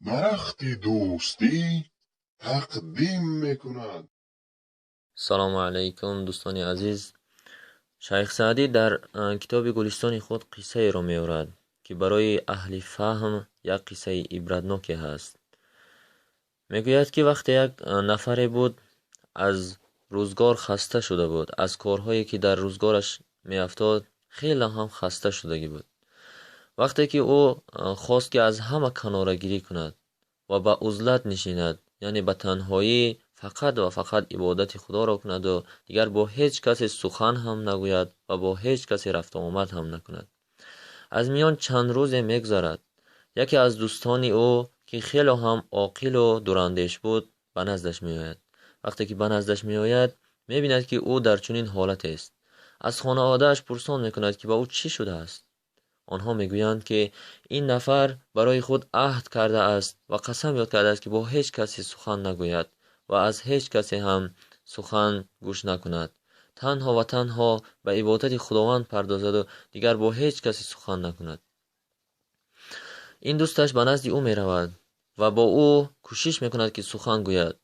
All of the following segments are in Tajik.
Дарахти дӯстӣ тақдим мекунад. Салому алайкум, дӯстони азиз. Шайх Саъдӣ дар китоби Гулистони худ қиссаеро меорад, ки барои аҳли фаҳм як қиссаи ибратноке ҳаст. Мегӯяд, ки вақте як нафаре буд, аз рӯзгор хаста шуда буд, аз корҳое, ки дар рӯзгораш меафтод, хеле ҳам хаста шудагӣ буд. Вақте ки ӯ хост, ки аз ҳама канорагирӣ кунад ва ба узлат нишинад, яъне ба танҳоӣ фақат ва фақат ибодати Худоро кунаду дигар бо ҳеҷ касе сухан ҳам нагӯяд ва бо ҳеҷ касе рафту омад ҳам накунад. Аз миён чанд рӯзе мегузарад. Яке аз дӯстони ӯ, ки хеле ҳам оқилу дурандеш буд, ба наздаш меояд. Вақте ки ба наздаш меояд, мебинад, ки ӯ дар чунин ҳолатест. Аз хонаводааш пурсон мекунад, ки ба ӯ чӣ шудааст. Онҳо мегӯянд, ки ин нафар барои худ аҳд кардааст ва қасам ёд кардааст, ки бо ҳеҷ касе сухан нагӯяд ва аз ҳеҷ касе ҳам сухан гӯш накунад, танҳо ва танҳо ба ибодати Худованд пардозаду дигар бо ҳеҷ касе сухан накунад. Ин дӯсташ ба назди ӯ меравад ва бо ӯ кӯшиш мекунад, ки сухан гӯяд,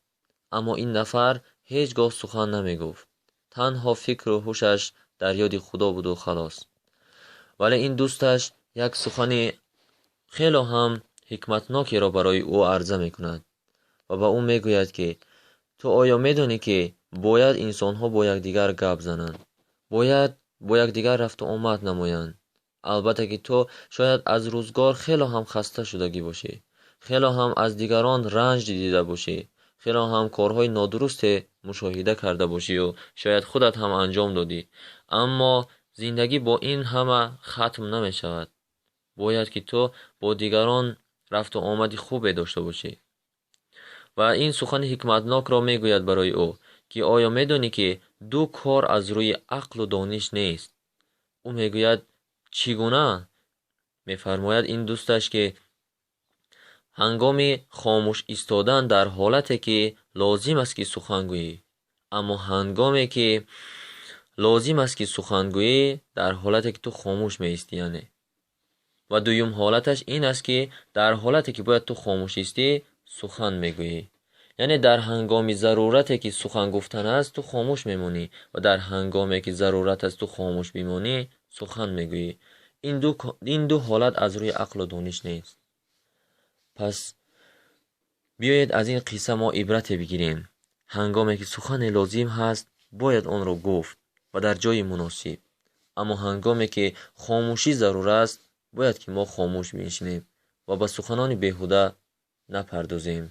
аммо ин нафар ҳеҷ гоҳ сухан намегуфт, танҳо фикру ҳушаш дар ёди Худо буду халос. Вале ин дӯсташ як сухани хело ҳам ҳикматнокеро барои ӯ арза мекунад ва ба ӯ мегӯяд, ки ту оё медонӣ, ки бояд инсонҳо бо якдигар гап зананд, бояд бо якдигар рафту омад намоянд? Албатта ки ту шояд аз рӯзгор хело ҳам хаста шудагӣ бошӣ, хело ҳам аз дигарон ранҷ дида бошӣ, хело ҳам корҳои нодурусте мушоҳида карда бошию шояд худат ҳам анҷом додӣ, аммо зиндагӣ бо ин ҳама хатм намешавад. Бояд ки ту бо дигарон рафту омади хубе дошта бошӣ. Ва ин сухани ҳикматнокро мегӯяд барои ӯ, ки оё медонӣ, ки ду кор аз рӯи ақлу дониш нест? Ӯ мегӯяд: чӣ гуна? Мефармояд ин дӯсташ, ки ҳангоми хомӯш истодан дар ҳолате, ки лозим аст, ки сухан гӯӣ, аммо ҳангоме ки лозим аст, ки сухан гӯӣ, дар ҳолате ки ту хомӯш меистӣ, яъне. Ва дуюм ҳолаташ ин аст, ки дар ҳолате ки бояд ту хомӯш истӣ, сухан мегӯӣ. Яъне дар ҳангоми зарурате ки сухан гуфтан аст, ту хомӯш мемонӣ ва дар ҳангоме ки зарурат аст ту хомӯш бимонӣ, сухан мегӯӣ. Ин ду ҳолат аз рӯи ақлу дониш нест. Пас биёед, аз ин қисса мо ибрате бигирем. Ҳангоме ки сухане лозим ҳаст, бояд онро гуфт ва дар ҷои муносиб, аммо ҳангоме ки хомӯшӣ зарур аст, бояд ки мо хомӯш биншинем ва ба суханони беҳуда напардозем.